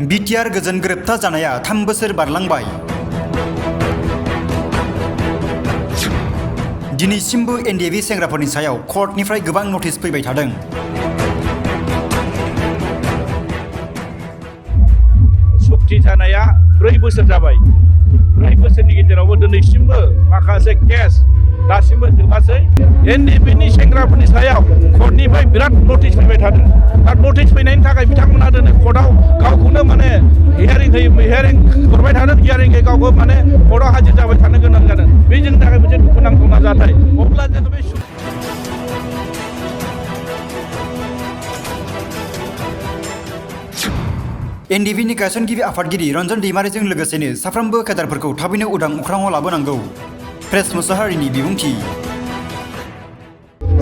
BTR गोजोन गोरोबथा जानाया 3 बोसोर बारलांबाय। दिनैसिमबो एनडिएफबि सेंग्राफोरनि सायाव कर्टनिफ्राय गोबां नटिस फैबाय थादों। सक्ति जानाया 4 बोसोर जाबाय। 4 बोसोरनि गेजेरावबो दिनैसिमबो माखासे केस दासिमबो जोबासै। एनडिएफबिनि सेंग्राफोरनि सायाव कर्टनिफ्राय बिराद नटिस फैबाय थादों। दा नटिस फैनायनि थाखाय बिथांमोना दिनै कर्टआव गावखौनो माने हियारिं हरबाय थादों। हियारिं गावखौ माने कर्टआव हाजिर जाबाय थानो गोनां जादों। बे जोंनि थाखाय मोनसे दुखुनांथावना जाथाय। अब्ला जोङो बे एनडिएफबिनि गायसनगिरि आफादगिरि रन्जन दैमारिजों लोगोसेनो साफ्रोमबो केडारफोरखौ थाबैनो उदां अख्राङाव लाबोनांगौ। प्रेस मुसाहारिनि बिबुंथि।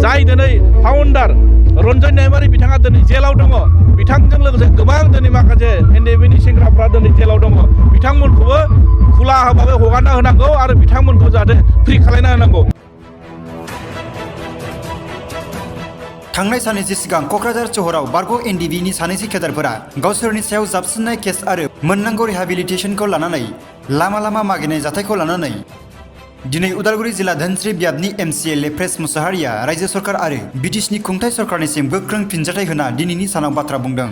जाय दिनै फाउन्डार रन्जन दैमारि बिथाङा दिनै जेलाव दङ। बिथांजों लोगोसे गोबां दिनै माखासे एनडिएफबिनि सेंग्राफ्रा दिनै जेलाव दङ। बिथांमोनखौबो खुला भाबै हगारना होनांगौ आरो बिथांमोनखौ जाहाथे फ्रि खालामना होनांगौ। थांनाय साननैसो सिगां क'क्राझार सहराव बारग' एनडिएफबिनि सानैसो केडारफोरा गावसोरनि सायाव जाबसिननाय केस आरो मोननांगौ रिहाबिलिटेसनखौ लानानै लामा मागिनाय जाथायखौ लानानै दिनै उदालगुरि जिल्ला धोनस्रि बियाबनि एमसिएलए प्रेस मुसाहारिया रायजो सरकार आरो बिटिसिनि खुंथाय सरकारनिसिम गोख्रों फिनजाथाय होना दिनैनि सानाव बाथ्रा बुंदों।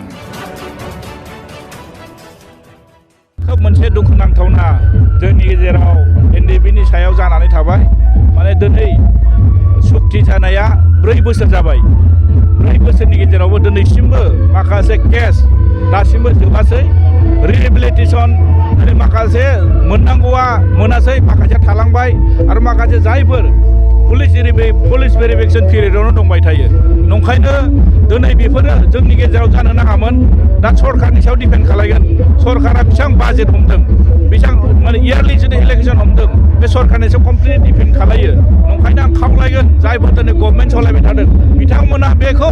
खोब मोनसे दुखुनांथावना जोंनि गेजेराव एनडिएफबिनि सायाव जानानै थाबाय। माने दिनै सक्ति जानाया 4 बोसोर जाबाय। 4 बोसोरनि गेजेरावबो दिनैसिमबो माखासे केस दासिमबो जोबासै। रिहेबिलिटेसन माखासे मोननांगौआ मोनासै, माखासे थालांबाय आरो माखासे जायफोर पुलिस भेरिफिकेसन पिरियडआवनो दंबाय थायो। नंखायनो दिनै बेफोरो जोंनि गेजेराव जानो नाङामोन। दा सरकारनि सायाव डिपेन्ड खालायगोन। सरकारा बेसेबां बाजेट हमदों, बेसेबां माने इयारलि जुदि इलेक्सन हमदों, बे सरकारनि सायाव कमप्लिट डिपेन्ड खालायो। नंखायनो आं खावलायगोन जायफोर दिनै गभर्नमेन्ट सालायबाय थादों बिथांमोना बेखौ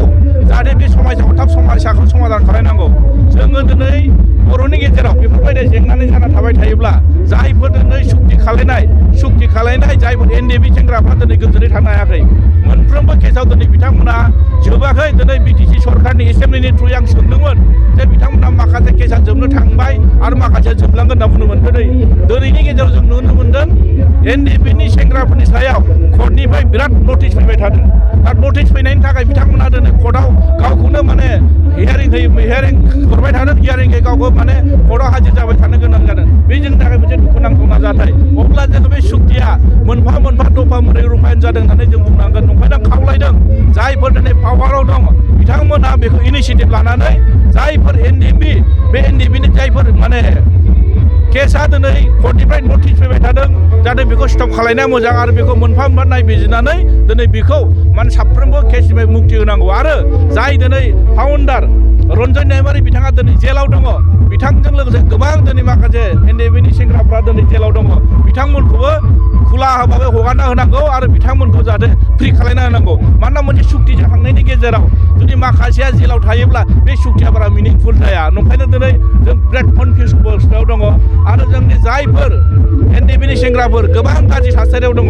जाहाथे बे समाजाव थाब समस्याखौ समाधान खालायनांगौ। जोङो दिनै बर'नि गेजेराव बेफोरबायदि जेंनानि जाना थाबाय थायोब्ला जायफोर दिनै सक्ति खालायनाय जायफोर एनडिएफबि सेंग्राफ्रा दिनै गोजोनै थानो हायाखै। मोनफ्रोमबो केसाव दिनै बिथांमोना जोबाखै। दिनै बिटिसि सरकारनि एसेम्ब्लिनि थ्रुयै आं सोंदोंमोन जे बिथांमोना माखासे केसा जोबनो थांबाय आरो माखासे जोबलांगोन होनना बुंदोंमोन। दिनैनि गेजेराव जों नुनो मोनदों एनडिएफबिनि सेंग्राफोरनि सायाव कर्टनिफ्राय बिराद नटिस फैबाय थादों। दा नटिस फैनायनि थाखाय बिथांमोना दिनै कर्टआव गावखौनो माने हियारिं हरबाय थादों। हियारिं गावखौ माने कर्टआव हाजिर जाबाय थानो गोनां जादों। बे जोंनि थाखाय मोनसे दुखुनांथावना जाथाय। अब्ला जोङो बे सक्तिया मोनफा दफा मोननै रुपायन जादों होननानै जों बुंनांगोन। नंखायनो आं खावलायदों जायफोर दिनै पावाराव दङ बिथांमोना बेखौ इनिसियेटिभ लानानै जायफोर एनडिएफबि बे एनडिएफबिनि जायफोर माने केसा दिनै कर्टनिफ्राय नटिस फैबाय थादों जाहाथे बेखौ स्टप खालायनाया मोजां आरो बेखौ मोनफा नायबिजिरनानै दिनै बेखौ माने साफ्रोमबो केसनिफ्राय मुक्ति होनांगौ। आरो जाय दिनै फाउन्डार रन्जन दैमारि बिथाङा दिनै जेलाव दङ। बिथांजों लोगोसे गोबां दिनै माखासे एनडिएफबिनि सेंग्राफ्रा दिनै जेलाव दङ। बिथांमोनखौबो खुला भाबै हगारना होनांगौ आरो बिथांमोनखौ जाहाथे फ्रि खालायना होनांगौ। मानोना मोनसे सक्ति जाखांनायनि गेजेराव जुदि माखासेया जेलाव थायोब्ला बे सक्तिया बारा मिनिंफुल जाया। नंखायनो दिनै जों बिराद कनफिउस अबस्थायाव दङ। आरो जोंनि जायफोर एनडिएफबिनि सेंग्राफोर गोबां गाज्रि थासारियाव दङ।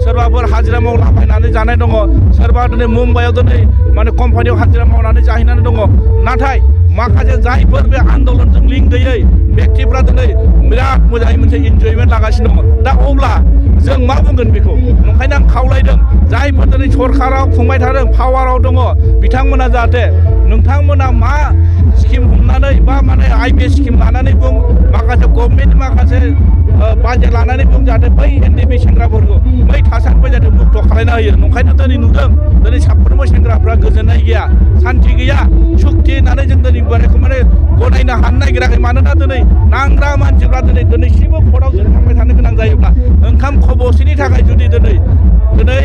सोरबाफोर हाजिरा मावलाबायनानै जानाय दङ। सोरबा दिनै मुम्बाइआव दिनै माने कम्पानियाव हाजिरा मावनानै जाहैनानै दङ। नाथाय माखासे जायफोर बे आन्दलनजों लिंक गैयै बेक्तिफ्रा दिनै बिराद मोजाङै मोनसे इन्जयमेन्ट लागासिनो दङ। दा अब्ला जों मा बुंगोन बेखौ? नंखायनो आं खावलायदों जायफोर दिनै सरकाराव खुंबाय थादों पावाराव दङ बिथांमोना जाहाथे नोंथांमोना मा स्किम हमनानै बा माने आइपिएस स्किम लानानै बुं, माखासे गभर्नमेन्ट माखासे बाजेट लानानै बुं जाहाथे बै एनडिएफबि सेंग्राफोरखौ बै थासारिनिफ्राय जाहाथे मुक्त खालायना होयो। नंखायनो दिनै नुदों दिनै साफ्रोमबो सेंग्राफ्रा गोजोननाय गैया, सान्थि गैया। सक्ति होननानै जों दिनै बेखौ माने गनायनो हानो नागिराखै। मानोना दिनै नांग्रा मानसिफ्रा दिनैसिमबो कर्टआव जुदि थांबाय थानो गोनां जायोब्ला ओंखाम खबसेनि थाखाय जुदि दिनै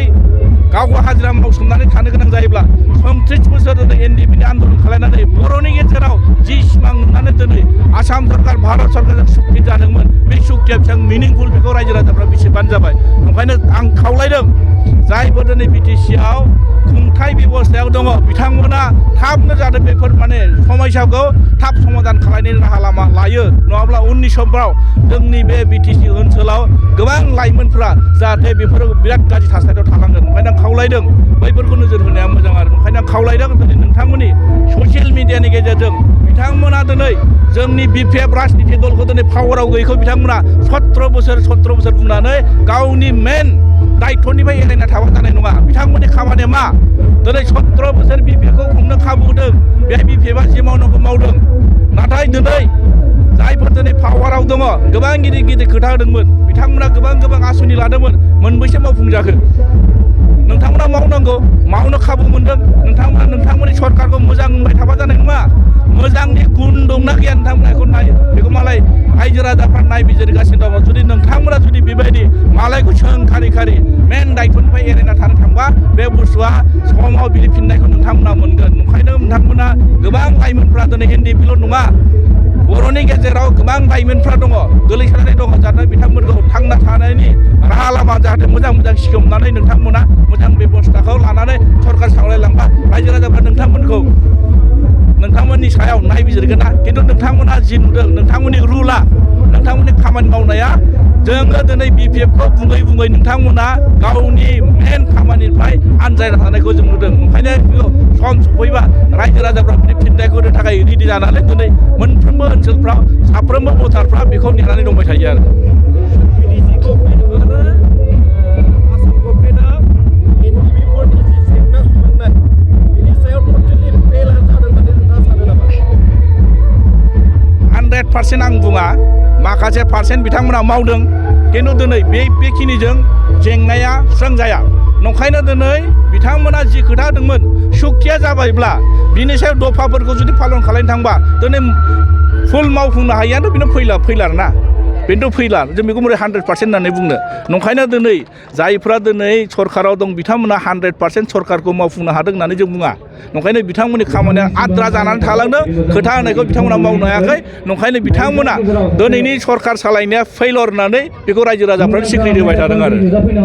गावखौ हाजिरा मावसोमनानै थानो गोनां जायोब्ला 29 बोसोर दिनै एनडिएफबिनि आन्दलन खालायनानै बर'नि गेजेराव जि सिमां नुनानै दिनै आसाम सरकार भारत सरकारजों सक्ति जादोंमोन बे सक्तिया बेसेबां मिनिंफुल बेखौ रायजो राजाफ्रा मिथिबानो जाबाय। ओंखायनो आं खावलायदों जायफोर दिनै बिटिसिआव खुंथाय बेबस्थायाव दङ बिथांमोना थाबनो जाहाथे बेफोर माने समस्याखौ थाब समाधान खालामनायनि राहा लामा लायो। नङाब्ला उननि समफ्राव जोंनि बे बिटिसि ओनसोलाव गोबां लाइमोनफ्रा जाहाथे बेफोरो बिराद गाज्रि थासारियाव थालांगोन। ओंखायनो आं खावलायदों बैफोरखौ नोजोर होनाया मोजां आरो ओंखायनो आं खावलायदों दिनै नोंथांमोननि ससियेल मिडियानि गेजेरजों बिथांमोना दिनै जोंनि बिपिएफ राजनिति दलखौ दिनै पावाराव गैयैखौ बिथांमोना 17 बोसोर बुंनानै गावनि मेन दायित्वनिफ्राय एरायना थाबा जानाय नङा बिथांमोननि खामानिया मा दिनै 17 बोसोर बिपिएफखौ खुंनो खाबु होदों बेहाय बिपिएफआ जि मावनांगौ मावदों नाथाय दिनै जायफोर दिनै पावाराव दङ गोबां गिदिर खोथा होदोंमोन बिथांमोना गोबां आसनि लादोंमोन मोनबैसे मावफुंजाखो नोंथांमोना मावनांगौ मावनो खाबु मोनदों नोंथांमोना नोंथांमोननि सरकारखौ मोजां बुंबाय थाबा जानाय नङा मोजांनि गुन दंना गैया नोंथांमोना बेखौ नायो बेखौ मालाय रायजो राजाफ्रा नायबिजिरगासिनो दङ जुदि नोंथांमोना जुदि बेबायदि मालायखौ खारि मेन दायित्वनिफ्राय एरायना थानो थांबा बे बुस्थुआ समाव बिलिफिननायखौ नोंथांमोना मोनगोन ओंखायनो नोंथांमोना गोबां लाइमोनफ्रा दिनै एनडिएफबिल' नङा बर'नि गेजेराव गोबां लाइमोनफ्रा दङ गोलैसोनानै दङ जाहाथे बिथांमोनखौ थांना थानायनि राहा लामा जाहाथे मोजां सिखोमनानै नोंथांमोना मोजां बेबस्थाखौ लानानै सरकार सामलायलांबा रायजो राजाफ्रा नोंथांमोननि सायाव नायबिजिरगोन ना खिन्थु नोंथांमोना जि नुदों नोंथांमोननि रुला नोंथांमोननि खामानि मावनाया जोङो दिनै बिपिएफखौ बुङै नोंथांमोना गावनि मेन खामानिनिफ्राय आनजायना थानायखौ जों नुदों ओंखायनो सम सफैबा रायजो राजाफ्रा बिदि फिननायखौ होनो थाखाय रेडि जानानै दिनै मोनफ्रोमबो ओनसोलफ्राव साफ्रोमबो भटारफ्रा बेखौ नेनानै दंबाय थायो आरो आसाम गभर्नमेन्टआ एनडिएफबिफोरनि जि जेंना सुस्रांनाय बेनि सायाव टटेलि फेलार जादों होननानै नोंथाङा सानो नामा 100% आं बुङा माखासे पार्सेन्ट बिथांमोना मावदों खिन्थु दिनै बेखिनिजों जेंनाया सुस्रांजाया नंखायनो दिनै बिथांमोना जि खोथा होदोंमोन सुखिया जाबायब्ला बिनि सायाव दफाफोरखौ जुदि पालन खालामनो थांबा दिनै फुल मावफुंनो हायियाथ' बेनो फैलार ना बेनोथ' फैला जों बेखौ बोरै 100% होननानै बुंनो नंखायनो दिनै जायफ्रा दिनै सरकाराव दं बिथांमोना 100% सरकारखौ मावफुंनो हादों होननानै जों बुङा नंखायनो बिथांमोननि खामानिया आद्रा जानानै थालांदों खोथा होनायखौ बिथांमोना मावनो हायाखै नंखायनो बिथांमोना दिनैनि सरकार सालायनाया फेलर होननानै बेखौ रायजो राजाफ्रा स्वीकृति होबाय थादों आरो